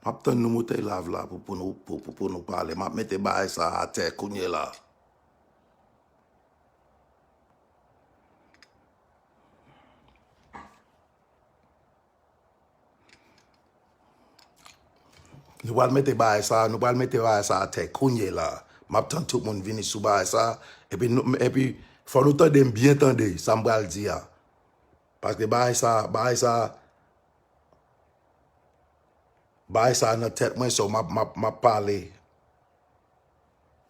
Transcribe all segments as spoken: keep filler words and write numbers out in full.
M ap tann nou moute live la pou, pou nou, pou, pou, pou nou pale. M ap mete bagay sa atè kounye la. Nou pral mete bagay sa, nou pral mete bagay sa atè kounye la. M ap tann tout moun vini sou bagay sa, epi nou, epi fò nou tande m byen tande sa m pral di a. Paske bagay sa, bagay sa, bagay sa nan tèt mwen, so m ap, m ap, m ap pale.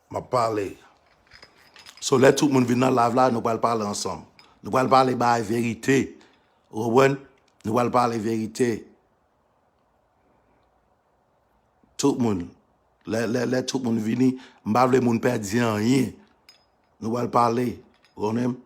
M ap pale. So, lè tout moun vin nan live la, nou pral pale ansanm. Nou pral pale bay verite. Ou konprann? Nou pral pale verite. Tout moun. Lè, lè, lè tout moun vini, m pa vle moun pèdi anyen. Nou pral pale. Ou konnen?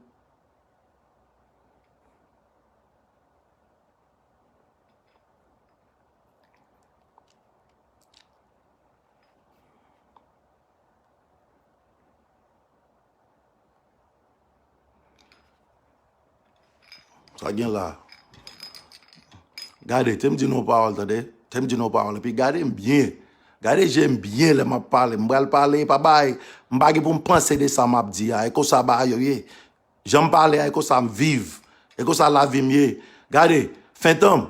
Sa gen la. Gade, te m di nou pawòl, tande. Te m di nou pawòl. Epi gade m byen. Gade je m byen lè m ap pale. M pral pale, pa bay. M pa gen pou m panse de sa m ap di a. E konsa bagay yo ye. Jan m pale a, e konsa m viv. E konsa lavi m ye. Gade, Fentanm,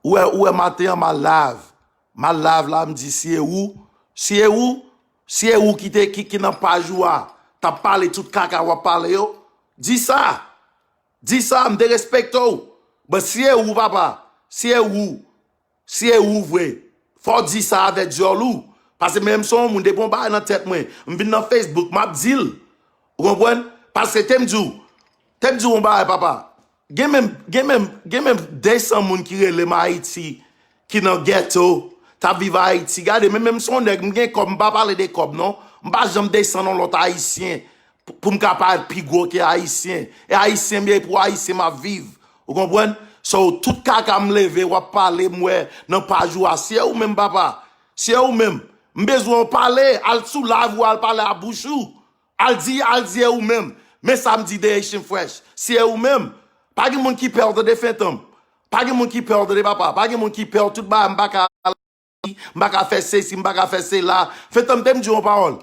ou wè, ou wè maten an, m al live. M al live la, m di, si e ou, si e ou, si e ou ki te, ki, ki nan paj ou a, t ap pale tout kaka w ap pale yo, di sa. Di sa, m te respekte w. But si e ou, papa, si e ou, si e ou vre, fò w di sa avèk dyòl ou. Paske menm si yon moun depi yon bagay nan tèt mwen, m vin nan Facebook, m ap di l. Ou konprann? Paske te m di w, te m di w yon bagay, papa. Gen menm, gen menm, gen menm de san moun ki rele m Ayiti, ki nan ghetto, t ap viv Ayiti. Gade, men menm si yon nèg, m gen kòb, m pa pale de kòb, non. M pa janm desann yon lòt Ayisyen pou, pou m ka parèt pi gwo ke Ayisyen. E Ayisyen m ye, pou Ayisyen m ap viv. Ou konprann? So, tout kaka m leve, w ap pale, m wè nan paj ou a. Si e ou menm, papa. Si e ou menm. M bezwen w pale, al sou live ou, al pale a bouch ou. Al di, al di e ou menm. Men sa m di de Haitian Fresh. Si e ou menm. Pa gen moun ki pè w tande Fentanm. Pa gen moun ki pè w tande papa. Pa gen moun ki pè w tout bagay. M pa ka, m pa ka fè sesi, m pa ka fè sela. Fentanm te m di yon pawòl.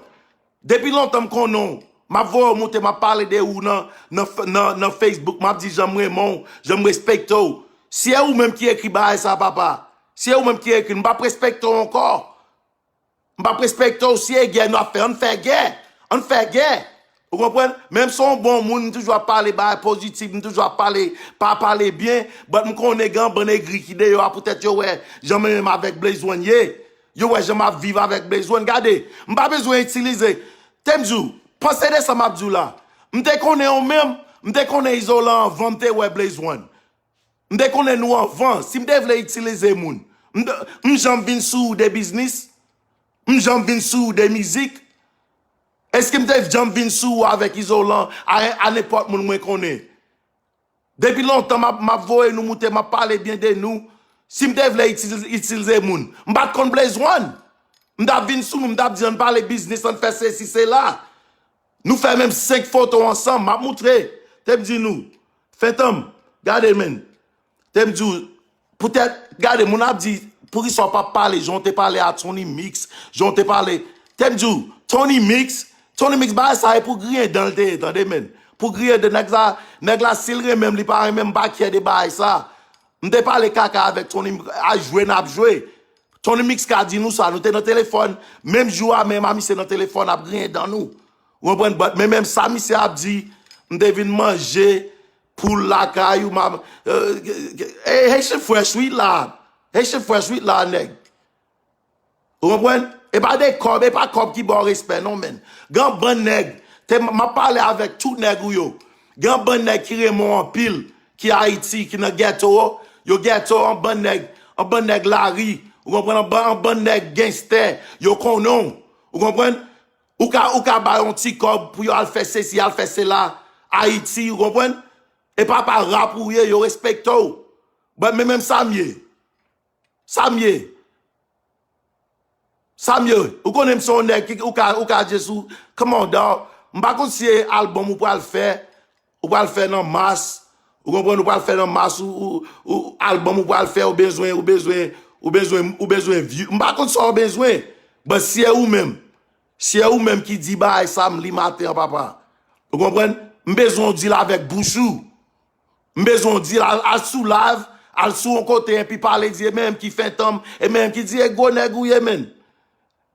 Depi lontan m konnen w. M ap voye w moute, m ap pale de ou nan, nan, nan, nan Facebook. M ap di jan m renmen w, jan m respekte w. Si e ou menm ki ekri bagay sa, papa. Si e ou menm ki ekri, m p ap respekte w ankò. M p ap respekte w, si e gè nou ap fè, ann fè gè. Ann fè gè. Ou konprann? Menm si w yon bon moun, m toujou ap pale bagay pozitif, m toujou ap pale, pa pale byen, but m konnen gen yon bann egri ki deyò a poutèt yo wè jan mwen menm avèk Blaze One ye. Yo wè jan m ap viv avèk Blaze One. Gade, m pa bezwen itilize. Te m di w, panse de sa m ap di w la. M te konnen ou menm, m te konnen Izolan anvan m te wè Blaze One. M te konnen nou anvan. Si m te vle itilize moun, m te, m janm vin sou ou de biznis? M janm vin sou ou de mizik? Èske m te janm vin sou ou avèk Izolan, a, a nenpòt moun mwen konnen? Depi lontan, m ap, m ap voye nou moute, m ap pale byen de nou. Si m te vle itilize, itilize moun, m pa t konn Blaze One. M t ap vin sou nou, m t ap di, ann pale biznis, ann fè sesi, sela. Nou fè menm senk foto ansanm, m ap moutre. Te m di nou, Fentanm, gade, men. Te m di w, poutèt, gade, moun ap di, poukisa w p ap pale, jan w te pale a Tony Mix, jan w te pale. Te m di w, Tony Mix, Tony Mix, bagay sa, e pou griyen dan l te ye, tande, men. Pou griyen dan, nèg sa, nèg la, si l renmen m, li pa renmen m, m pa kyè de bagay sa. M te pale kaka avèk Tony Mix, a jwe n ap jwe. Tony Mix ka di nou sa, nou te nan telefòn, menm jou a, menm a misye nan telefòn ap griyen dan nou. Ou konprann? But, men menm sa misye ap di, m te vin manje poul lakay ou, m ap, eh, eh, Haitian Fresh, wi la. Haitian Fresh, wi la, nèg. Ou konprann? E pa de kòb, e pa kòb ki ba w respè, non, men. Gen yon bann nèg, te, m ap pale avèk tout nèg ou yo. Gen yon bann nèg ki renmen w anpil, ki Ayiti, ki nan ghetto, yo ghetto, yon bann nèg, yon bann nèg lari, ou konprann, yon bann, yon bann nèg gangstè, yo konnen w, ou konprann? Ou ka, ou ka ba yo yon ti kòb pou yo al fè sesi, al fè sela, Ayiti, ou konprann? E papa rap ou ye, yo respekte w. But men menm sa m ye. Sa m ye. Sa m ye. Ou konnen m se yon nèg ki, ou ka, ou ka just, ou, come on, dawg. M pa konn si se album ou pral fè, ou pral fè nan mas, ou konprann, ou pral fè nan mas, ou, ou, ou album ou pral fè, ou bezwen, ou bezwen, Ou bezwen, ou bezwen view. M pa konn sa w bezwen. But si e ou menm, si e ou menm ki di bagay sa, m li maten an, papa. Ou konprann? M bezwen w di l avèk bouch ou. M bezwen w di l al, al sou live, al sou yon kote, epi pale, di, e menm ki fentanm, e menm ki di, e gwo nèg ou ye, menn.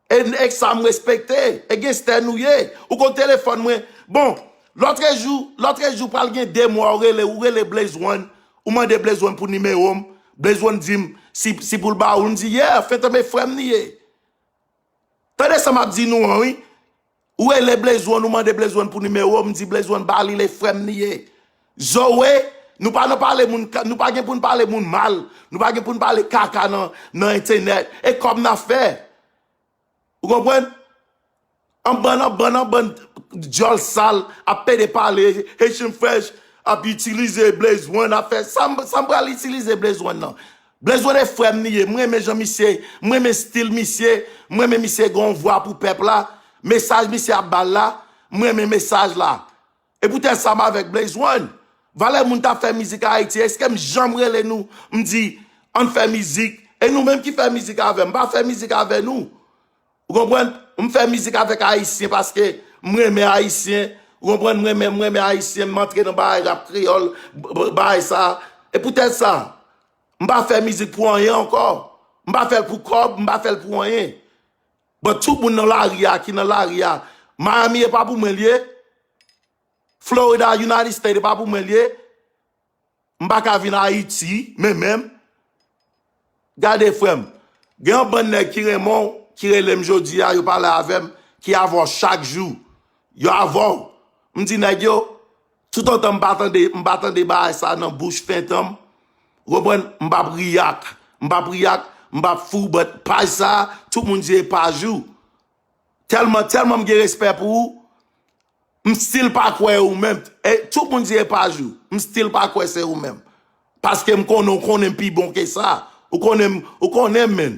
E, e sa m respekte, e genstè nou ye. Ou konn telefòn mwen. Bon, lòtrejou, lòtrejou pral gen de mwa, ou rele, ou rele Blaze One, ou mande Blaze One pou nimewo m, Blaze One di m si, si pou l ba ou l, m di, yeah, fentanm e frè m li ye. Tande sa m ap di nou an, wi. Ou rele Blaze One, ou mande Blaze One pou nimewo, m di Blaze One ba li, l e frè m li ye. Zoe, nou pa nan pale moun, nou pa gen pou n pale moun mal, nou pa gen pou n pale kaka nan, nan entènèt. E kòb n ap fè. Ou konprann? An bann, an bann, an bann dyòl sal ap pede pale, Haitian Fresh ap itilize Blaze One, ap fè sa, m- sa m pral itilize Blaze One nan. Blaze One e frè m li ye, m renmen jan misye, m renmen stil misye, m renmen misye gen yon vwa pou pèp la, mesaj misye ap ba l la, m renmen mesaj la. E poutèt sa m avèk Blaze One. Valè moun t ap fè mizik Ayiti, èske m janm rele nou, m di, ann fè mizik? E nou menm ki fè mizik avè m, m pa fè mizik avè nou. Ou konprann? M fè mizik avèk Ayisyen paske m renmen Ayisyen. Ou konprann? M renmen, m renmen Ayisyen, m antre nan bagay rap kreyòl, b- b- bagay sa. E poutèt sa, m pa fè mizik pou anyen ankò. M pa fè l pou kòb, m pa fè l pou anyen. But tout moun nan lari a, ki nan lari a, Miami e pa pou mwen l ye. Florida, United States, e pa pou mwen l ye. M pa ka vin Ayiti, men menm. Gade, frè m, gen yon bann nèg ki renmen w, ki rele m jodi a, yo pale avè m, ki avè w chak jou. Yo avè w. M di nèg yo, toutotan m pa tande, m pa tande bagay sa nan bouch fentanm, ou konprann, m p ap react. M p ap react, m p ap fou, but paj sa, tout moun di e paj ou. Tèlman, tèlman m gen respè pou ou, m still pa kwè ou menm. E tout moun di e paj ou, m still pa kwè se ou menm. Paske m konnen w konnen m pi bon ke sa. Ou konnen m, ou konnen m, menn.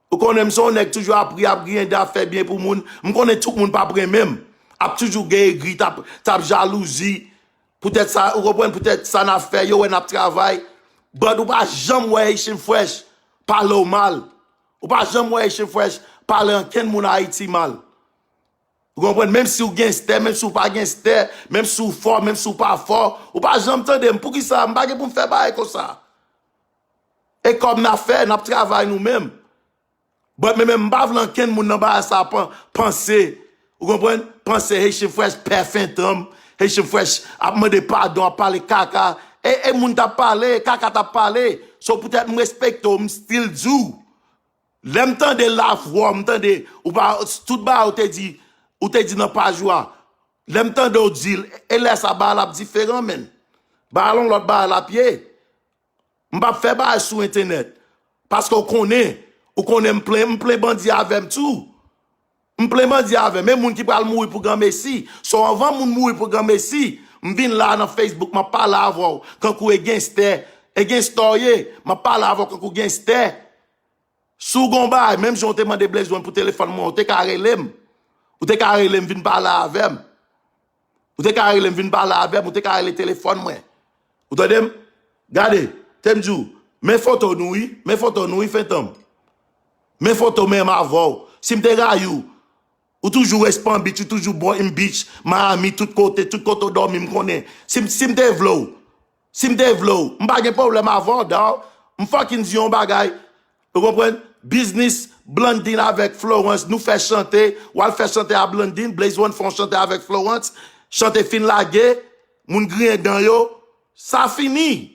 Ou konnen m se yon nèg toujou ap ri, ap griyende, ap fè byen pou moun. M konnen tout moun p ap renmen m. Ap toujou gen egri, t ap, t ap jalouzi. Poutèt sa, ou konprann, poutèt sa n ap fè, yo wè n ap travay. But ou pa janm wè Haitian Fresh pale w mal. Ou pa janm wè Haitian Fresh pale ankenn moun Ayiti mal. Ou konprann? Menm si w genstè, menm si w pa genstè, menm si w fò, menm si w pa fò, ou pa janm tande m. Poukisa? M pa gen pou m fè bagay konsa. E kòb n ap fè, n ap travay nou menm. But men menm, m pa vle ankenn moun nan bagay sa pan- panse, ou konprann? Panse Haitian Fresh pè fentanm, Haitian Fresh ap mande padon, ap pale kaka. E, e moun t ap pale, kaka t ap pale. So poutèt m respekte w, m still di w. Lè m tande lavwa w, m tande ou pa, tout bagay ou te di, ou te di nan paj ou a. Lè m tande w di l, e lè sa bagay la ap diferan, menn. Bagay la yon lòt bagay l ap ye. M p ap fè bagay sou entènèt. Paske w konnen, ou konnen m plen, m plen bandi avè m tou. M plen bandi avè m. E moun ki pral mouri pou granmesi. So anvan moun mouri pou granmesi, m vin la nan Facebook, m ap pale avè w kankou e genstè. E genstè w ye, m ap pale avè w kankou genstè. Si w gon bagay, menm jan w te mande Blaze One pou telefòn mwen, ou te ka rele m. Ou te ka rele m vin pale avè m. Ou te ka rele m vin pale avè m, ou te ka rele telefòn mwen. Ou tande m? Gade, te m di w, men foto nou wi, men foto nou wi, fentanm. Men foto menm avè w. Si m te rayi w, ou toujou West Palm Beach, ou toujou Boynton Beach, Miami, tout kote, tout kote w dòmi, m konnen. Si, m- si m te vle w, si m te vle w, m pa gen pwoblèm avè w, dawg. M fucking di yon bagay. Ou konprann? Biznis Blandine avèk Florence, nou fè chante, w al fè chante a Blandine, Blaze One fè yon chante avèk Florence, chante fin lage, moun griyen dan yo, sa fini.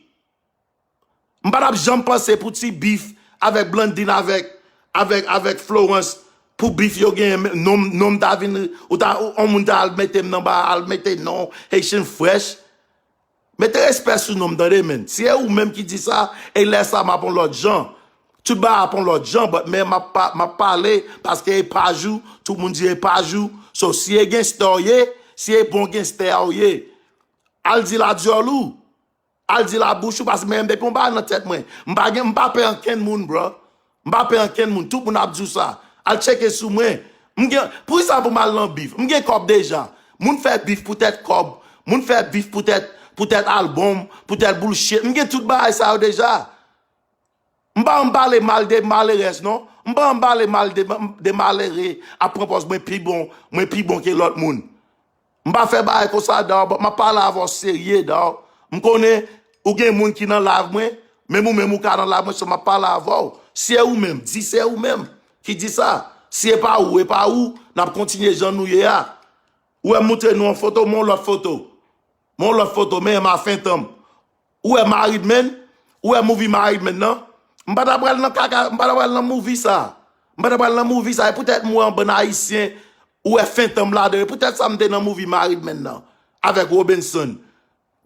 M pa t ap janm panse pou ti bif avèk Blandine, avèk, avèk, avèk Florence, pou bif yo genyen, men non m, non m ta vin, ou ta, ou, yon moun ta al mete m nan ba, al mete non Haitian Fresh. Mete respè sou non m, tande, menn. Si e ou menm ki di sa, e lè sa m ap yon lòt jan. Tout bagay ap yon lòt jan, but men m ap pa- m ap pale, paske e paj ou, tout moun di e paj ou. So, si e genstè w ye, si e bon genstè a w ye, al di l a dyòl ou. Al di l a bouch ou, paske men depi yon bagay nan tèt mwen, m pa gen, m pa pè ankenn moun, bro. M pa pè ankenn moun. Tout moun ap di w sa. Al tcheke sou mwen. M gen, poukisa pou m al nan bif? M gen kòb deja. Moun fè bif poutèt kòb. Moun fè bif poutèt, poutèt album, poutèt bullshit. M gen tout bagay sa yo deja. M pa janm pale mal de malerèz non. M pa janm pale mal de, de malere ap pran pòz mwen pi bon, mwen pi bon ke lòt moun. M pa fè bagay konsa Daw, but m ap pale avè w serye Daw. M konnen ou gen moun ki nan live mwen, menm ou menm ou ka nan live mwen, so m ap pale avè w. Si e ou menm, di se ou menm ki di sa. Si e pa ou, e pa ou, n ap kontinye jan nou ye a. Ou wè m moutre nou yon foto, men yon lòt foto. Men yon lòt foto, men ma fentanm. Ou wè Maridmen? Ou wè movie Maridmen nan? M pa ta pral nan kaka, m pa ta pral nan movie sa. M pa ta pral nan movie sa. E poutèt m wè yon bann Ayisyen, ou wè fentanm ladan. E poutèt sa m te nan movie Maridmen nan. Avèk Robinson.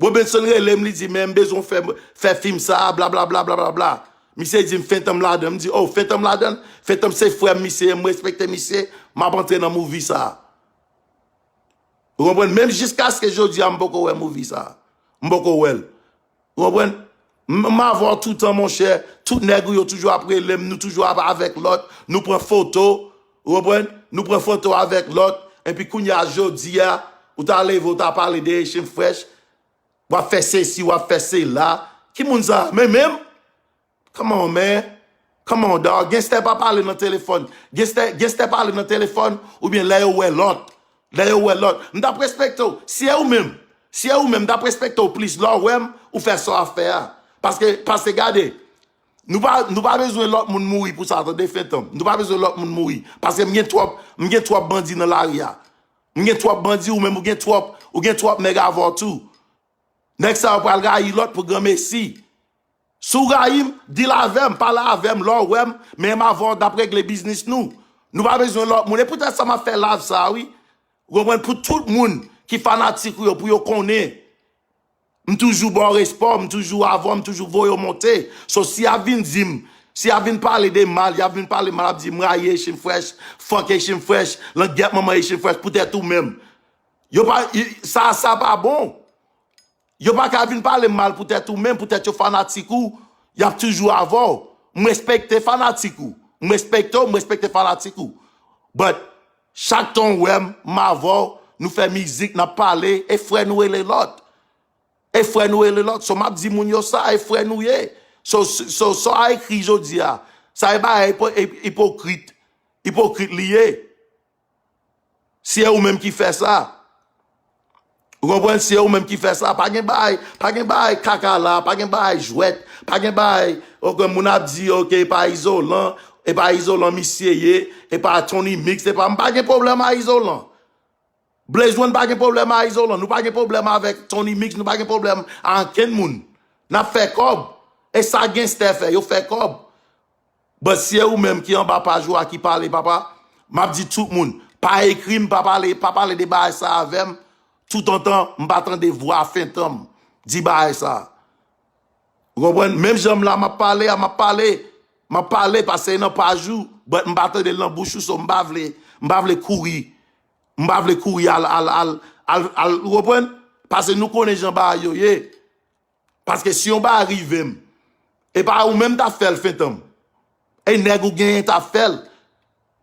Robinson rele m, li di, men m bezwen fè, fè fim sa, blablabla, blablabla. Misye di m fentanm ladan. M di, oh, fentanm ladan? Fentanm se frè m, misye, m respekte misye, m ap antre nan movie sa. Ou konprann? Menm jiskaske jodi a, m poko wè movie sa. M poko wè l. Ou konprann? M, m avè w toutan, monchè. Tout nèg ou yo toujou ap rele m, nou toujou ap avèk lòt, nou pran foto. Ou konprann? Nou pran foto avèk lòt. Epi kounye a, jodi a, ou ta leve, ou ta pale de Echanj Fresh. W ap fè sesi, w ap fè sela. Ki moun sa? Men menm? Come on, man. Come on, dog. Genstè pa pale nan telefòn. Genstè, genstè pale nan telefòn oubyen lè yo wè lòt. Lè yo wè lòt. M t ap respekte w. Si e ou menm, si e ou menm, m t ap respekte w plis lè w wè m, ou fè sa w ap fè a. Paske, paske gade, nou pa, nou pa bezwen lòt moun mouri pou sa, tande, fentanm. Nou pa bezwen lòt moun mouri. Paske m gen twòp, m gen twòp bandi nan lari a. M gen twòp bandi, ou menm ou gen twòp, ou gen twòp nèg avè w tou. Nèg sa yo pral rayi lòt pou granmesi. Si w rayi m, deal avè m, pale avè m lè w wè m, men m avè w n ap regle biznis nou. Nou pa bezwen lòt moun. E poutèt sa m ap fè live sa a, wi. Ou konprann? Pou tout moun ki fanatik ou yo, pou yo konnen. M toujou ba w respè w, m toujou avè w, m toujou voye w monte. So, si y ap vin di m, si y ap vin pale de mal, y ap vin pale mal, ap di m rayi Echanj Fresh, fuck Echanj Fresh, langyèt manman Echanj Fresh, poutèt ou menm. Yo pa, i- sa, sa pa bon. Yo pa ka vin pale m mal poutèt ou menm, poutèt yo fanatik ou, y ap toujou avè w. M respekte fanatik ou. M respekte w, m respekte fanatik ou. But, chak tan w wè m, m avè w, nou fè mizik, n ap pale, e frè nou rele lòt. E frè nou rele lòt. So, m ap di moun yo sa, e frè nou ye. So, so, so, sa w a ekri jodi a, sa e bagay ipo- ip- ipokrit. Ipokrit li ye. Si e ou menm ki fè sa. Ou konprann? Si e ou menm ki fè sa, pa gen bagay, pa gen bagay kaka la, pa gen bagay jwèt, pa gen bagay, ok, moun ap di, ok, e pa Izolan, e pa Izolan misye ye, e pa Tony Mix, e pa, m pa gen pwoblèm a Izolan. Blaze One pa gen pwoblèm a Izolan, nou pa gen pwoblèm avèk Tony Mix, nou pa gen pwoblèm a ankenn moun. N ap fè kòb. E sa genstè fè, yo fè kòb. But si e ou menm ki anba paj ou a ki pale, papa, m ap di tout moun, pa ekri m, pa pale, pa pale de bagay sa avè m, toutotan m pa tande vwa fentanm di bagay sa. Ou konprann? Menm jan m la, m ap pale a, m ap pale, m ap pale, paske e nan paj ou, but m pa tande l nan bouch ou, so m pa vle, m pa vle kouri, m pa vle kouri al, al, al, al, al, ou konprann? Paske nou konnen jan bagay yo ye. Paske si yon bagay rive m, e pa ou menm t ap fè l fentanm. E nèg ou genyen t ap fè l.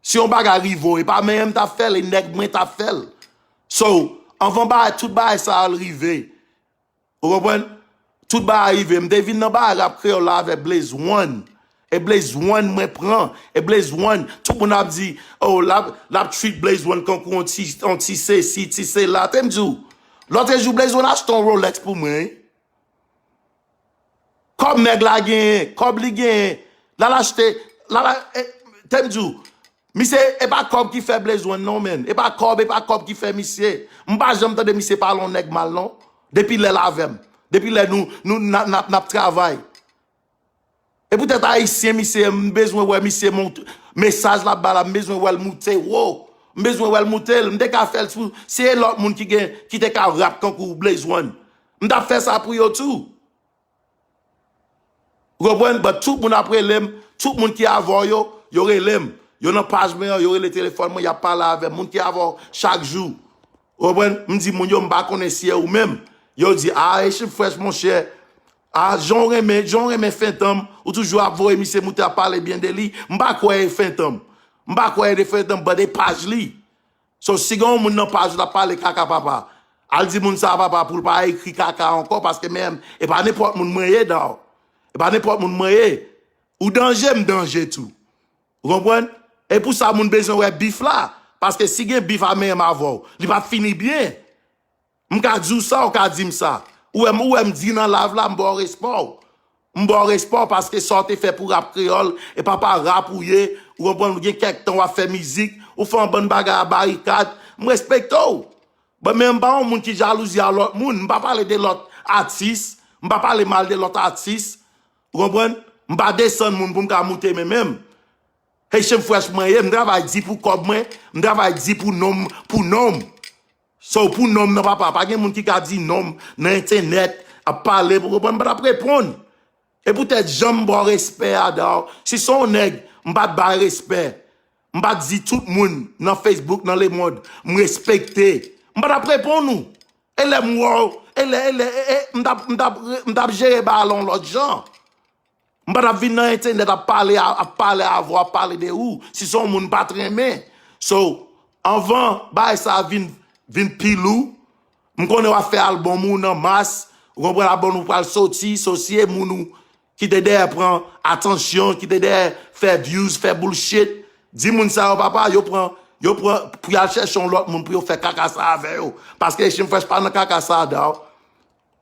Si yon bagay rive w, e pa menm m t ap fè l, e nèg mwen t ap fè l. So, anvan bagay, tout bagay sa yo rive, ou konprann? Tout bagay rive, m te vin nan bagay rap kreyòl la avèk Blaze One. E Blaze One mwen pran. E Blaze One, tout moun ap di, oh, l ap, l ap treat Blaze One kankou yon ti, yon ti sesi, ti sela. Te m di w, lòtrejou Blaze One achte yon Rolex pou mwen, wi. Kòb nèg la genyen, kòb li genyen, l al achte, l al a- e, te m di w, misye, e pa kòb ki fè Blaze One non, menn. E pa kòb, e pa kòb ki fè misye. M pa janm tande misye pale yon nèg mal non. Depi lè l avè m. Depi lè nou, nou, n ap, n ap, n ap travay. E poutèt ayisyen misye ye, m bezwen wè misye mont, mesaj l ap ba la, m bezwen wè l moute wo. M bezwen wè l moute l. M te ka fè l sou, si e lòt moun ki gen, ki te ka rap kankou Blaze One, m t ap fè sa pou yo tou. Ou konprann? But tout moun ap rele m, tout moun ki avè w yo, yo rele m. Yo nan paj mwen an, yo rele telefòn mwen, y ap pale avè m. Moun ki avè w chak jou. Ou konprann? M di moun yo, m pa konnen si e ou menm. Yo di, ah, Echanj Fresh, monchè. Ah, jan w renmen, jan w renmen fentanm, ou toujou ap voye misye moute ap pale byen de li. M pa kwè e fentanm. M pa kwè e de fentanm, but e paj li. So, si gen yon moun nan paj ou t ap pale kaka papa, al di moun sa a papa pou l pa ekri kaka ankò, paske men, e pa nenpòt moun mwen ye, dawò. E pa nenpòt moun mwen ye. Ou danje, m danje tou. Ou konprann? E pou sa moun bezwen wè bif la. Paske si gen bif a menm avè w, li p ap fini byen. M ka di w sa, ou ka di m sa. Ou wè m, ou wè m di nan live la, m ba w respè w. M ba w respè w paske sa w te fè pou rap kreyòl, e pa pa rap ou ye, ou konprann, ou gen kèk tan w ap fè mizik, ou fè yon bann bagay a barikad, m respekte w. Bon, men m pa yon moun ki jalouzi a lòt moun, m pa pale de lòt atis, m pa pale mal de lòt atis, ou konprann? M pa desann moun pou m ka moute men menm. Haitian Fresh mwen ye, m travay di pou kòb mwen, m travay di pou non m, pou non m. So, pou non m nan papa, pa gen moun ki ka di non m nan entènèt, ap pale, pou konprann, m pa t ap reponn. E poutèt jan m ba w respè a, dawò, si se yon nèg, m pa t bay respè, m pa t di tout moun nan Facebook, nan lemonn, m respekte, m pa t ap reponn ou. E lè m wè w, e lè, e lè, e, e, m t ap, m t ap, m t ap jere bagay la yon lòt jan. M pa t ap vin nan entènèt ap pale, ap pale avè w, ap pale de ou, si se yon moun m pa t renmen. So, anvan bagay sa a vin, vin pi lou, m konnen w ap fè albòm ou nan mas, ou konprann, albòm ou pral soti, so si e moun ou ki te dèyè pran atansyon, ki te dèyè fè views, fè bullshit, di moun sa yo, papa, yo pran, yo pran, pou y al chèche yon lòt moun pou yo fè kaka sa avè yo. Paske Haitian Fresh pa nan kaka sa, dawò.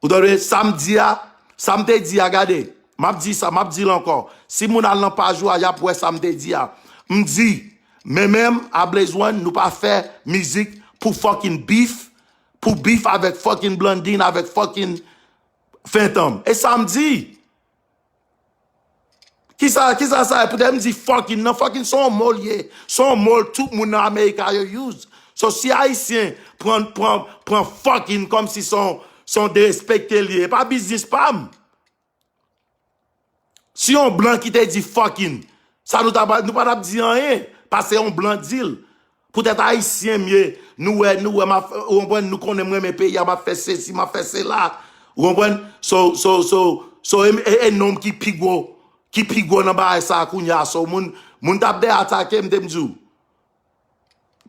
Ou tande sa m di a, sa m te di a, gade, m ap di sa, m ap di l ankò. Si moun al nan paj ou a, y ap wè sa m te di a. M di, men menm a Blaze One, nou pa fè mizik pou fucking beef, pou beef avèk fucking Blondine, avèk fucking Fentanm. E sa m di. Kisa, kisa sa ye? Poutèt m di fucking nan, fucking se yon mo l ye. Se yon mo l tout moun nan Amerika yo use. So si Ayisyen pran, pran, pran fucking kòmsi se yon, se yon derespekte l ye, e pa biznis pa m. Si yon blan ki te di fucking, sa nou ta, nou pa t ap di anyen, paske yon blan di l. Poutèt Ayisyen m ye, nou wè, nou wè, m ap, ou konprann, nou konnen m renmen peyi a, m ap fè sesi, m ap fè sela. Ou konprann? So, so, so, so, e, e, e nonm ki pi gwo, ki pi gwo nan bagay sa a kounye a. So, moun, moun t ap dèyè atake m, te m di w.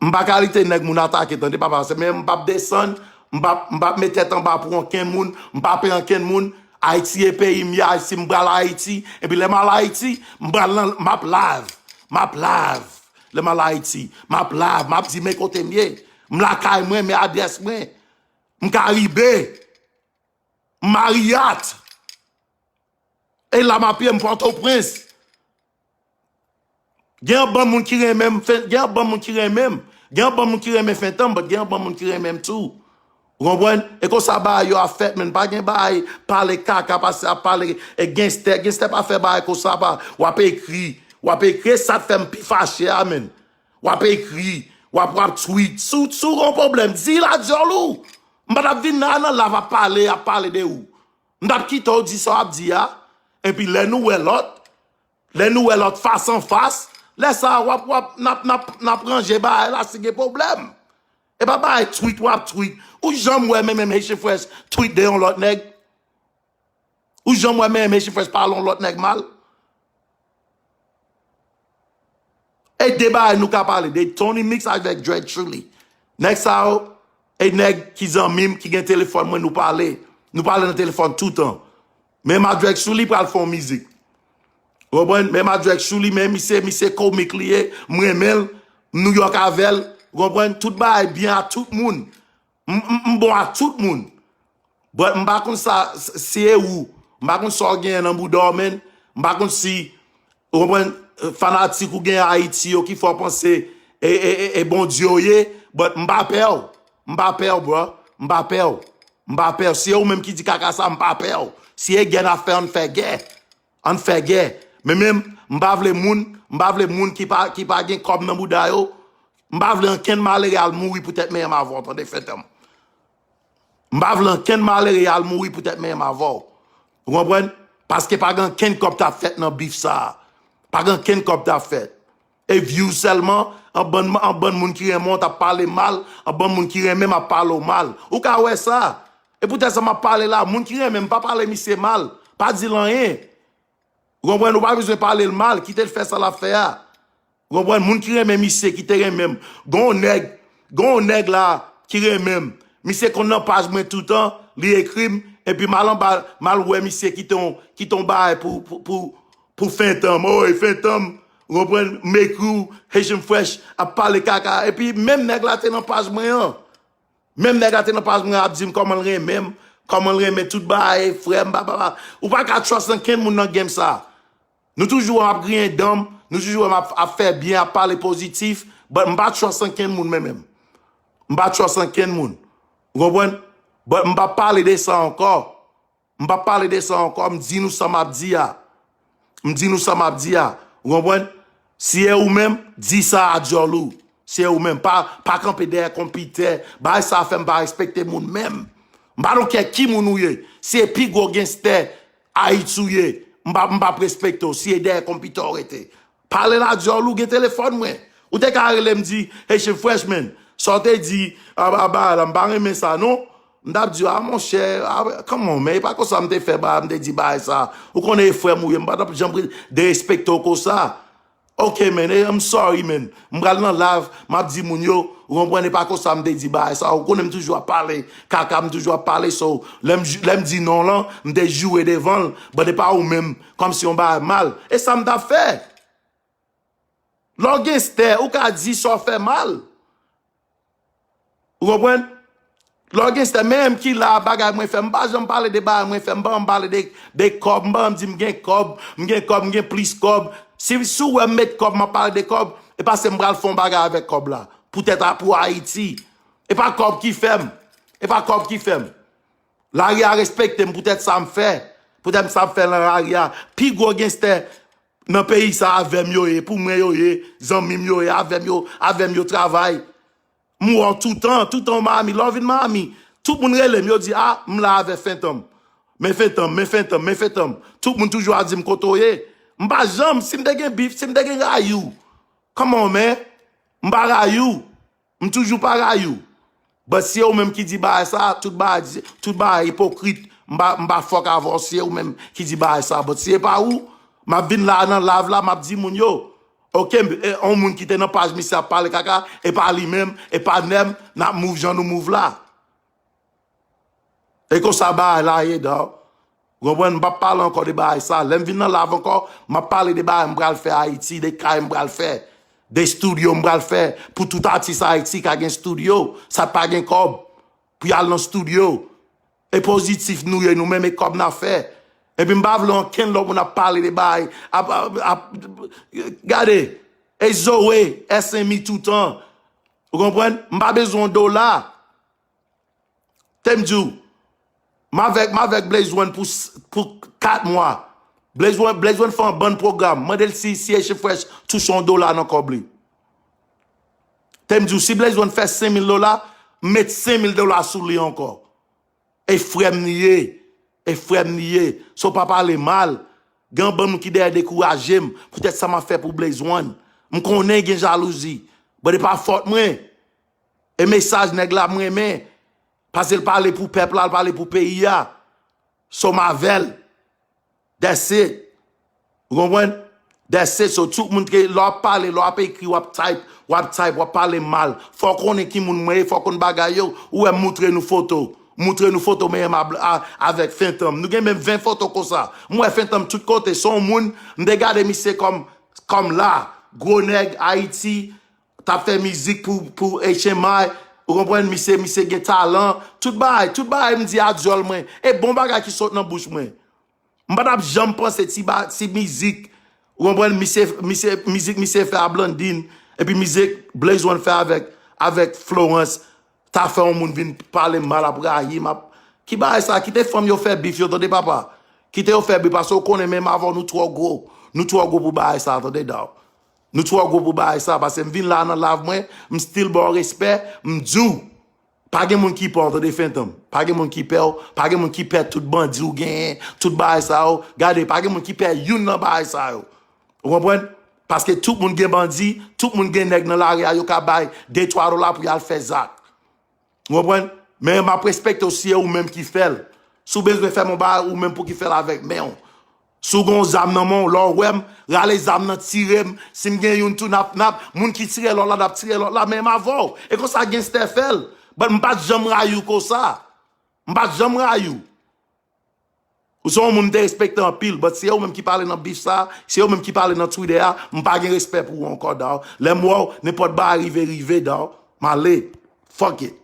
M pa kalite nèg moun atake, tande papa, se men m p ap desann, m p ap, m p ap met tèt anba pou ankenn moun, m pa pè ankenn moun. Ayiti e peyi m ye, Ayiti m pral Ayiti, epi lè m al Ayiti, m pral nan, m ap live, m ap live. Lè m al Ayiti, m ap live, m ap di men kote m ye. M lakay mwen, men adrès mwen. M Karibe. M Mariyat. E la m ap ye, m Pòtoprens. Gen yon bann moun ki renmen m, fen-, gen yon bann moun ki renmen m. Gen yon bann moun ki renmen Fentanm, but gen yon bann moun ki renmen m tou. Ou konprann? E konsa bagay yo ap fèt, men pa gen bagay pale kaka, pase ap pale e genstè. Genstè pa fè bagay konsa, pa. W ap ekri, w ap ekri, e sa t fè m pi fache a, men. W ap ekri, w ap, w ap tweet. Si w, si w gen yon pwoblèm, di l a dyòl ou. M pa t ap vin la nan live ap pale, ap pale de ou. M t ap kite w di sa w ap di a, epi lè nou wè lòt, lè nou wè lòt fas an fas, lè sa a w ap, w ap, n ap, n ap, n ap ranje bagay la si gen pwoblèm. E pa bagay tweet w ap tweet. Ou janm wè men menm Haitian Fresh tweet de yon lòt nèg? Ou janm wè men menm Haitian Fresh pale yon lòt nèg mal? E de bagay nou ka pale, de Tony Mix avèk Dread Truly. Nèg sa yo, e nèg ki zanmi m, ki gen telefòn mwen, nou pale. Nou pale nan telefòn toutan. Men m a Dread Truly pral fè yon mizik. Ou konprann? Men m a Dread Truly, men misye, misye komik li ye, m renmen l, m Nouyòk avè l. Ou konprann? Tout bagay byen a tout moun. M, m, m bon a tout moun. But m pa konn sa, s-, si e ou. M pa konn sa w genyen nan bouda w, men. M pa konn si, ou konprann, fanatik ou genyen Ayiti yo ki fè w panse e, e, e, e Bondye w ye. But m pa pè w. M pa pè w, bro. M pa pè w. M pa pè w. Si e ou menm ki di kaka sa, m pa pè w. Si e gè n ap fè, ann fè gè. Ann fè gè. Men menm, m pa vle moun, m pa vle moun ki pa, ki pa gen kòb nan bouda yo. M pa vle ankenn malere al mouri poutèt men m avè w, tande, Fentanm. M pa vle ankenn malere al mouri poutèt men m avè w. Ou konprann? Paske pa gen ankenn kòb t ap fèt nan bif sa a. Pa gen ankenn kòb t ap fèt. E views sèlman, an bann, an bann moun ki renmen w t ap pale mal, an bann moun ki renmen m ap pale w mal. Ou ka wè sa. E poutèt sa m ap pale la, moun ki renmen m, pa pale misye mal. Pa di l anyen. Ou konprann? Ou pa bezwen pale l mal, kite l fè sa l ap fè a. Ou konprann? Moun ki renmen misye, ki te renmen m. Gen yon nèg, gen yon nèg la ki renmen m. Misye konn nan paj mwen toutan, li ekri m, epi m al anba, m al wè misye kite yon, kite yon bagay pou, pou, pou, pou Fentanm, oy, Fentanm, ou konprann, m ekri w, Haitian Fresh ap pale kaka. Epi menm nèg la te nan paj mwen an. Menm nèg la te nan paj mwen an ap di m kòman l renmen m, kòman l renmen tout bagay, frè m, bababa. Ou pa ka trust ankenn moun nan game sa. Nou toujou wè m ap griyen dan m, nou toujou wè m ap, ap fè byen, ap pale pozitif, but m pa trust ankenn moun mwen menm. M pa trust ankenn moun. Ou konprann? But m pa pale de sa ankò. M p ap pale de sa ankò, m di nou sa m ap di a. M di nou sa m ap di a. Ou konprann? Si e ou menm, di sa a dyòl ou. Si e ou menm, pa, pa kanpe dèyè konpitè. Bagay sa a fè m pa respekte moun menm. M pa don't care ki moun ou ye. Si e pi gwo genstè Ayiti ou ye, m p ap, m p ap respekte w. Si e dèyè konpitè w rete. Pale la dyòl ou gen telefòn mwen. Ou te ka rele m di, Haitian Fresh man, sa w te di, a, a, ba, la, m pa renmen sa, non. M t ap di, a, monchè, a, come on, man, e pa konsa m te fè, ba, m te di bagay sa. Ou konnen e frè m ou ye, m pa t ap janm re-, derespekte w konsa. Ok, man, eh, I'm sorry, man. M pral nan live, m ap di moun yo, ou konprann, e pa konsa m te di bagay sa. Ou konnen m toujou ap pale, kaka m toujou ap pale, so, lè m, lè m di non lan, m te joure devan l, but e pa ou menm, kòmsi yon bagay mal. E sa m t ap fè. Lè w genstè, ou ka di sa w fè mal. Ou konprann? Lè w genstè, menm ki la, bagay mwen fè, m pa janm pale de bagay mwen fè, m pa janm pale de, de kòb, m pa janm di m gen kòb, m gen kòb, m gen plis kòb. Si, si w wè m met kòb, m ap pale de kòb, e paske m pral fè yon bagay avèk kòb la. Poutèt a, pou Ayiti. E pa kòb ki fè m. E pa kòb ki fè m. Lari a respekte m poutèt sa m fè. Poutèt sa m fè nan lari a. Pi gwo genstè nan peyi sa avè m yo ye, pou mwen yo ye, zanmi m yo ye, avè m yo, avè m yo travay. M wè w toutan, toutan w Miami, lè w vin Miami, tout moun rele m, yo di, a, m la avè Fentanm. Men Fentanm, men Fentanm, men Fentanm. Tout moun toujou ap di m kote w ye. M pa janm, si m te gen bif, si m te gen rayi w. Come on, man. M pa rayi w. M toujou pa rayi w. But si e ou menm ki di bagay sa, tout bagay, tout bagay ipokrit, m pa, m pa fòk avè w si e ou menm ki di bagay sa. But si e pa ou, m ap vin la nan live la, m ap di moun yo, ok, e, on moun ki te nan paj misye ap pale kaka, e pa li menm, e pa nèm, n ap move jan nou move la. E konsa bagay la ye, dawg. Ou konprann? M p ap pale ankò de bagay sa. Lè m vin nan live ankò, m ap pale de bagay m pral fè Ayiti, de kay m pral fè, de estidyo m pral fè, pou tout atis Ayiti ka gen estidyo, sa k pa gen kòb, pou y al nan estidyo. E pozitif nou ye, nou menm e kòb n ap fè. Epi m pa vle ankenn lòt moun ap pale de bagay, ap, ap, ap, gade, e Zoe, S M I toutan. Ou konprann? M pa bezwen yon dola. Te m di w, m avèk, m avèk Blaze One pou s-, pou kat mwa. Blaze One, Blaze One fè yon bann pwogram. Mande l si, si Haitian Fresh touche yon dola nan kòb li. Te m di w, si Blaze One fè senk mil dola, m met senk mil dola sou li ankò. E frè m li ye. E frè m li ye. So pa pale mal. Gen yon bann moun ki dèyè dekouraje m. Poutèt sa m ap fè pou Blaze One. M konnen gen jalouzi. But e pa fòt mwen. E mesaj nèg la m renmen. Paske l pale pou pèp la, l pale pou peyi a. So m avè l. That's it. Ou konprann? That's it. So tout moun ke lè w ap pale, lè w ap ekri, w ap type, w ap type, w ap pale mal. Fò w konnen ki moun mwen ye, fò w konn bagay yo. Ou wè m moutre nou foto. M moutre nou foto men m a, a, avèk Fentanm. Nou gen menm ven foto konsa. M wè Fentanm tout kote. Se yon moun, m te gade misye kòm, kòm la. Gwo nèg, Ayiti, t ap fè mizik pou, pou H M I, ou konprann, misye, misye gen talan, tout bagay, tout bagay m di a dyòl mwen, e bon bagay ki sot nan bouch mwen. M pa t ap janm panse ti ba, ti mizik, ou konprann, misye, misye, mizik misye fè a Blandine, epi mizik Blaze One fè avèk, avèk Florence, ta fè yon moun vin pale m mal, ap rayi m, ap, ki bagay sa, kite fanm yo fè bif yo, tande papa. Kite yo fè bif, paske w konnen menm avè w nou twò gwo. Nou twò gwo pou bagay sa, tande dawg. Nou twò gwo pou bagay sa, paske m vin la nan live mwen, m still ba w respè, m di w, pa gen moun ki pè w, tande Fentanm. Pa gen moun ki pè w, pa gen moun ki pè tout bandi w genyen, tout bagay sa yo. Gade, pa gen moun ki pè youn nan bagay sa yo. Ou konprann? Paske tout moun gen bandi, tout moun gen nèg nan lari a, yo ka bay de twa dola pou y al fè zak. Ou konprann? Men m ap respekte w si e ou menm ki fè l. Si w bezwen fè m yon bagay, ou menm pou ki fè l avèk men w. Si w gen yon zam nan men w, lè w wè m, rale zam nan, tire m. Si m gen youn tou, n ap, n ap, moun ki tire lòt la, n ap tire lòt la, men m avè w. E konsa genstè fè l. But m pa t janm rayi w konsa. M pa t janm rayi w. Ou se yon moun m te respekte anpil, but se ou menm ki pale nan bif sa, se ou menm ki pale nan Twitter a, m pa gen respè pou ou ankò, dawg. Lè m wè w, nenpòt bagay rive, rive, dawg. M ale. Fuck it.